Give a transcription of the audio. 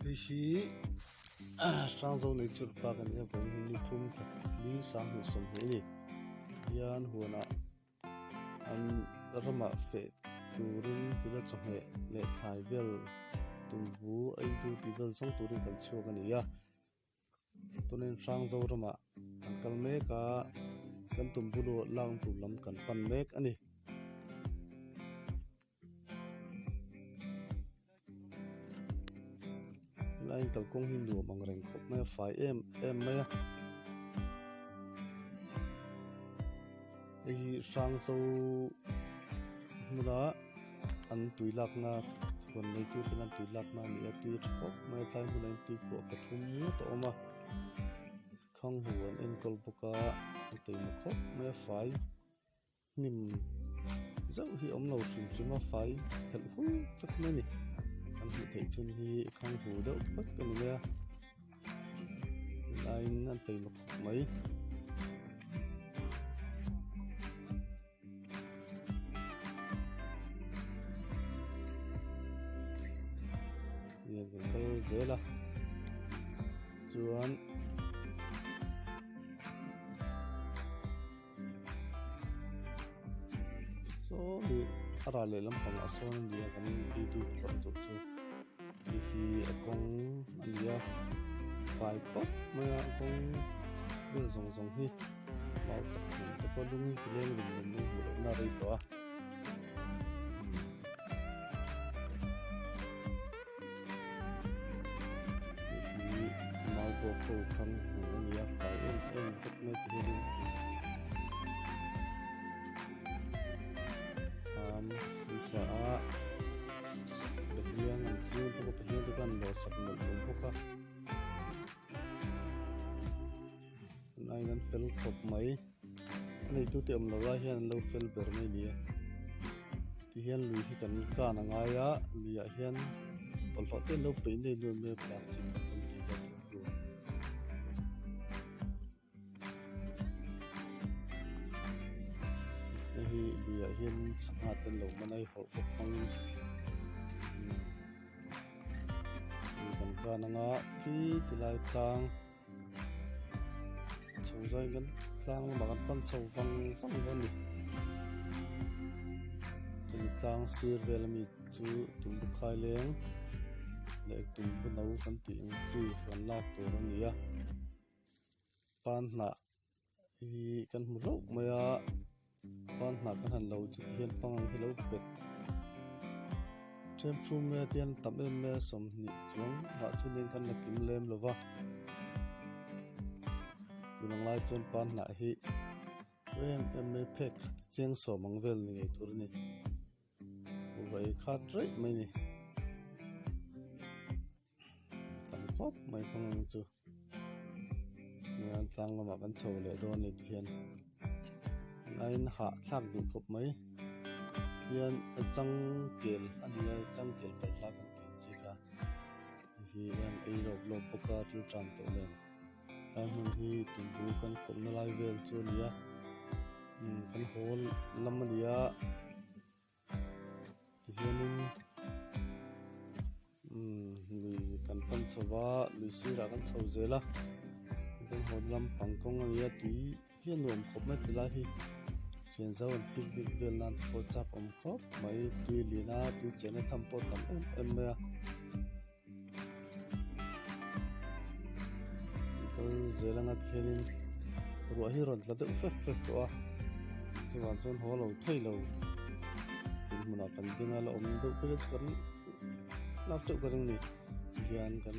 Hei hi Hrangzo Nature Park a nia vawiin hi ni thum thla li sanghnih sawmhnih a ni hian huanah an ramah feh turin tila chawhmeh leh thlai vel tumbu ei tu tih vel zawng turin kan chhuak a ni a. Tunin Hrangzo ramah kan kal mek a, kan tum bulu lak tur lam kan pan mek a ni. Helai kalkawng hi nuam ang reng khawp mai a, fai em em mai a. Hei hi Hrangzo hmuna an tui lakna huan neitu ten an tui lakna a ni a tui a tha khawp mai a tlai hmunah hian tui pawh pathum ngawt a awm a khang hu an enkawl bawk a a taima khawp mai a fai hnim zauh hi a awm lo hrim hrim a fai thelh hul vek mai a ni kan hmuh theih chin hi khang hu deuh vek a ni mai a. Laiin an taima khawp mai. Hian kan kal zel a chuan saw mi a ral leh lampangah sawn a nia kan ei duh khawp tur chu hei hi a kawng a ni a fai khawp mai a kawng vel zawng zawng hi mau tak hmuh te pawh lung hi ti leng rim rim mai hmuh lohna a rei tawh a. Hei hi mau bawk ho khang hmuh a ni a fai em em vek mai ti hianin thlam an sa a Pathian an chiang bawk a Pathian te khan lawh sak mawlh mawlh bawk a tunlaiin an fel khawp mai a neitute awm lo lai hian an lo fel ber mai a ni a tihian lui hi kan kan a ngai a luiah hian bawlhhlawh te an lo peih nei nuam mai a plastic bottle tih vel te chu. Hei hi luiah hian sangha te an lo man a hawlh bawk hmangin lui kan kan anga khi ti lai tlang chho zawngin kan tlang lamah kan pan chho vang vang dawn a ni chumi tlang sir vel ami chu tumbu khai leng leh tumbu no kan tih ang chi kan lak tur a ni a. Pan hnah hi kan hmu hlauh mai a pan hnah kan han lo chu tihian pangang hi lo pet ṭhem ṭhum mai a tihian tam em mai a 20 chuang ah chuan in kan la kim lem lo va tun ang lai chuan pan hnah hi em em mai phek khat chiang sawm ang vel ni ngei tur a ni kuhva ei khat raih mai a ni. Tam khawp mai hmang ang chu nian tlang lamah kan chho leh dawn a ni tihian laiin hahthlak duh khawp mai tihian a changkel a ni a changkel balhla kan tih ang chi kha hei hi an ei lawp lawp bawk a thil tan tawh nen tlai hmun hi tumbu kan khawlhna lai vel chu a ni a kan hawl lam a ni a. Tihianin umm lui kan pan chho va lui sirah kan chho zel a kan hawn lampang kawng a ni a tui hi a nuam khawp mai tilai hi thian zo an picnic vel nan te pawh chak awm khawp mai tui lian a tui chenna tham pawh a tam em em mai a kal zel anga tihianin ruah hi rawn tla deuh fek fek tawh a chuvang chuan haw lo thei lo in hmunah kan ding a la awm deuh phei chu kan lak teuh ka ring a ni tihian kan.